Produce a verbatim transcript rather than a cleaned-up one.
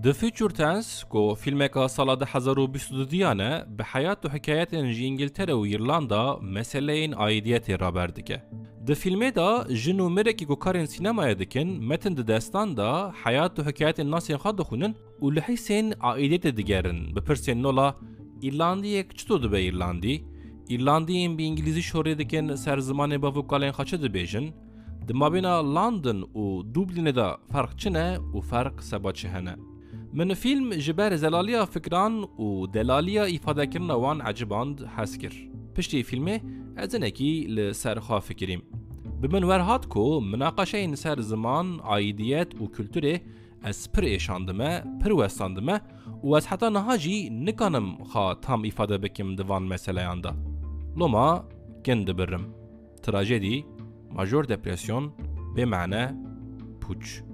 The Future Tense, ku fîlmeka sala du hezar û bîst û dudiyan e, bi heyat û hikayetên ji Îngiltere û Îrlanda meseleyên aîdiyetê raber dike. Di fîlmê de jin û mirekî ku karên sînemayê dikin, metin di destan de heyat û hikayetên nasên xwe dixwînin û li hîsên aîdiyetê digerin, bi pirsên nola Îrlandiyek çito dibe Îrlandî? Îrlandiyên bi îngilîzî şorê dikin ser zimanê bav û kalên xwe çi dibêjin? Di mabêna London û Dublinê de ferq çi ne û ferq seba çi hene? Min fîlm ji ber zelaliya fikran û delaliya îfadekirina wan eciband hez kir. Piştî fîlmê ez hinekî li ser xwe fikirîm. Bi min werhat ku minaqeşeyên ser ziman, aîdiyet û kulturê ez pir êşandime, pir westandime û ez heta niha jî nikanim xwe tam îfade bikim di van meseleyan de. Loma kin dibirim. Trajedî, major depresyon, bêmane, pûç.